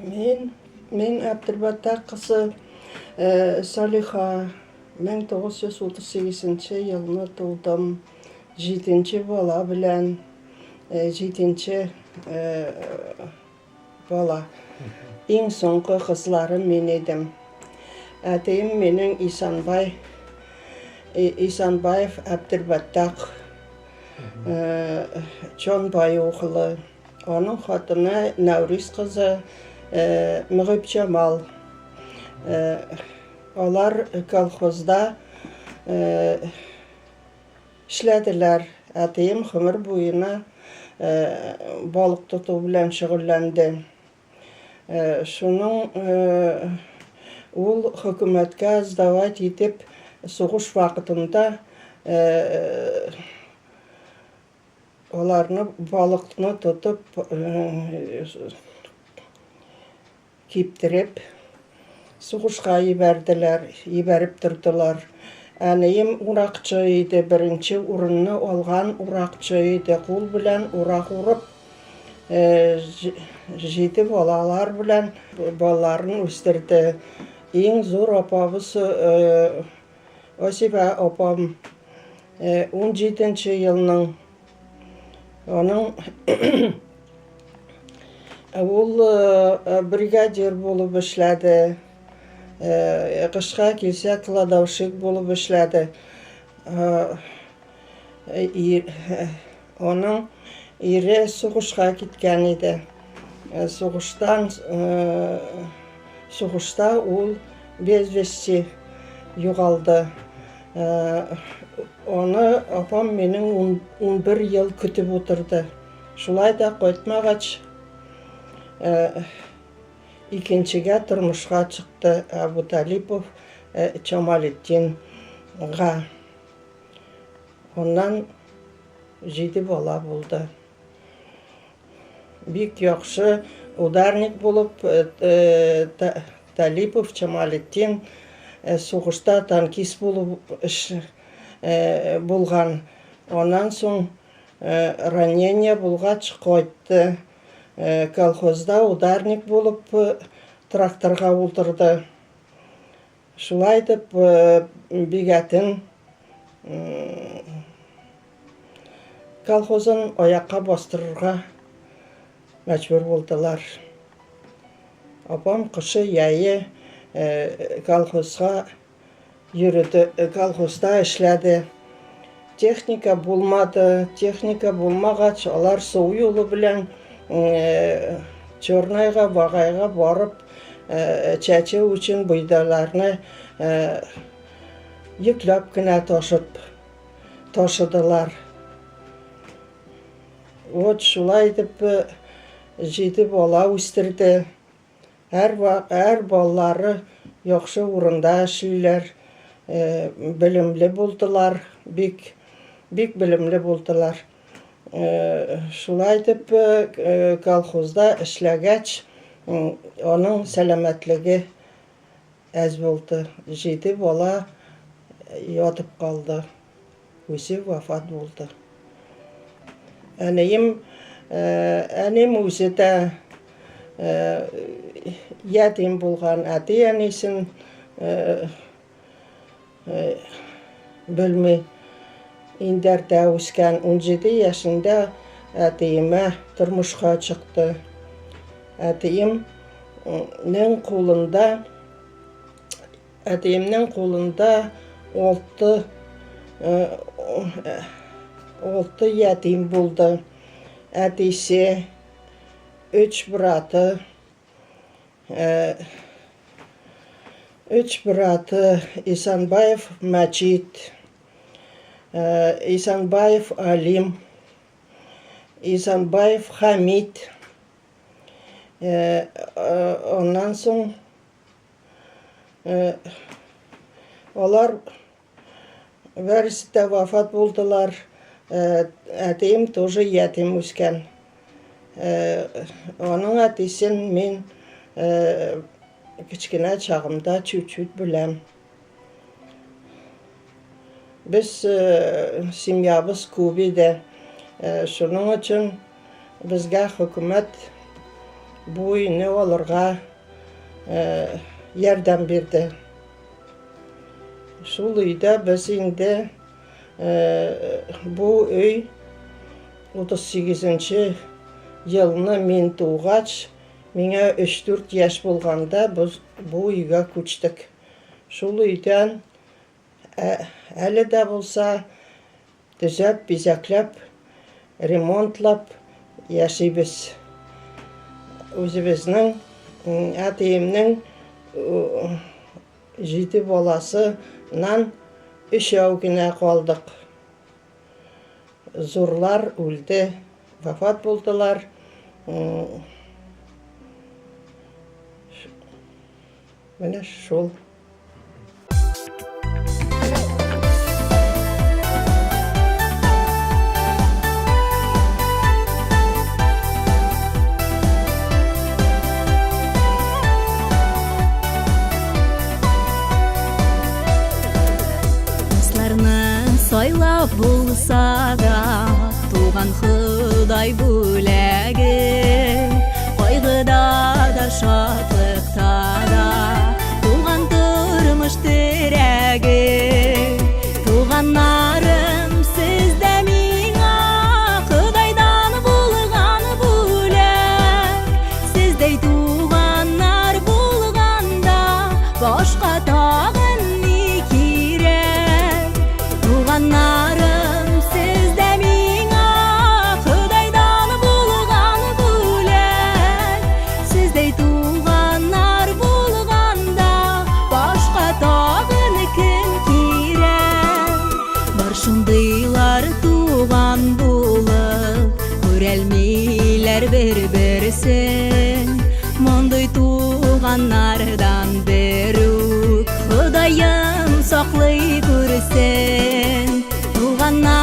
Мин Әбделбәттах кызы Салиха, 1938 елны тудым. Җиденче бала белән, җиденче бала. Иң соңгы кызлары мин идем. Әтием минең Исанбай, Исанбаев Әбделбәттах, Чонбай углы. Аның хатыны Нәүрис кызы Мөгыйпҗамал. Алар колхозда эшләделәр. Әтием гомер буена балык тоту белән шөгыльләнде. Шуның ул хөкүмәткә сдавать итеп, сугыш вакытында Аларны балыкны тотып, киптереп, сугышка җибәрделәр, җибәреп тордылар. Әнием уракчы иде, беренче урынны алган уракчы иде. Кул белән урак урып, җиде балалар белән балаларын үстерде. Иң зур апабыз Асифә апам 17 елның аның ул бригадир булып эшләде. Кышка килсә кладовщик булып эшләде. Аның ире сугышка киткән иде. Сугыштан сугышта ул без вести югалды. Аны апам минем 11 ел көтеп утырды. Шулай да кайтмагач, икенчегә тормышка чыкты Абуталипов Чамалетдинга. Аннан җиде бала булды. Бик яхшы ударник булып, Талипов Чамалетдин сугышта танкист булып эш булган. Аннан соң ранение булгач кайтты. Колхозда ударник булып тракторга утырды. Шулай итеп, Бигәтен колхозын аякка бастырырга мәҗбүр булдылар. Апам кышы яе колхозга йөрде, колхозда эшләде. Техника булмады. Техника булмагач, алар су юлы белән Чернайга, Багайга барып, чәчү өчен бойдайларны йөкләп кенә ташып ташыдылар. Вот шулай итеп җиде бала үстерде. Һәр, һәр балалары яхшы урында эшлиләр, белемле булдылар, бик, бик белемле булдылар. Шулай итеп, колхозда эшләгәч, аның сәламәтлеге әз булды. Җиде бала ятып калды. Үзе вафат булды. Әнием, әнием үзе дә ятим булган, әти-әнисен белми. Индәрдә үскән, 17 яшендә әтиемә тормышка чыкты. Әтиемнең кулында Әтиемнең кулында алты алты ятим булды. Әтисе, өч браты, өч браты Исанбаев Мәчит, Исанбаев Алим, Исанбаев Хамит. Аннан соң Алар бәресе дә вафат булдылар. Әтием тоже ятим үскән. Аның әтисен мин кечкенә чагымда чуть-чуть беләм. Без семьябыз күп иде. Шуның өчен безгә хөкүмәт бу өйне алырга ярдәм бирде. Шул өйдә без инде бу өй 38 нче елны мин тугач, миңа өч-дүрт яшь булганда без бу өйгә күчтек. Шул өйдән әле дә булса төзәп, бизәкләп, ремонтлап яшибез. Үзебезнең әтиемнең җиде баласыннан өчәү генә калдык. Зурлар үлде, вафат булдылар. Менә шул. Дусларны сайлап булса да, туган Ходай бүләге. Кайгыда да, шатлыкта да, туган тормыш терәге. Туганнарым, сез дә миңа Ходайдан булган бүләк. Сездәй туганнар булганда, башка тагын ни кирәк? Туганнарым, сез дә миңа Ходайдан булган бүләк. Сездәй туганнар булганда, башка тагын кем кирәк? Бар шундыйлар туган булып, күрәлмиләр бер-берсен. Мондый туганнардан берүк Ходаем саклый күрсен. Туганнар.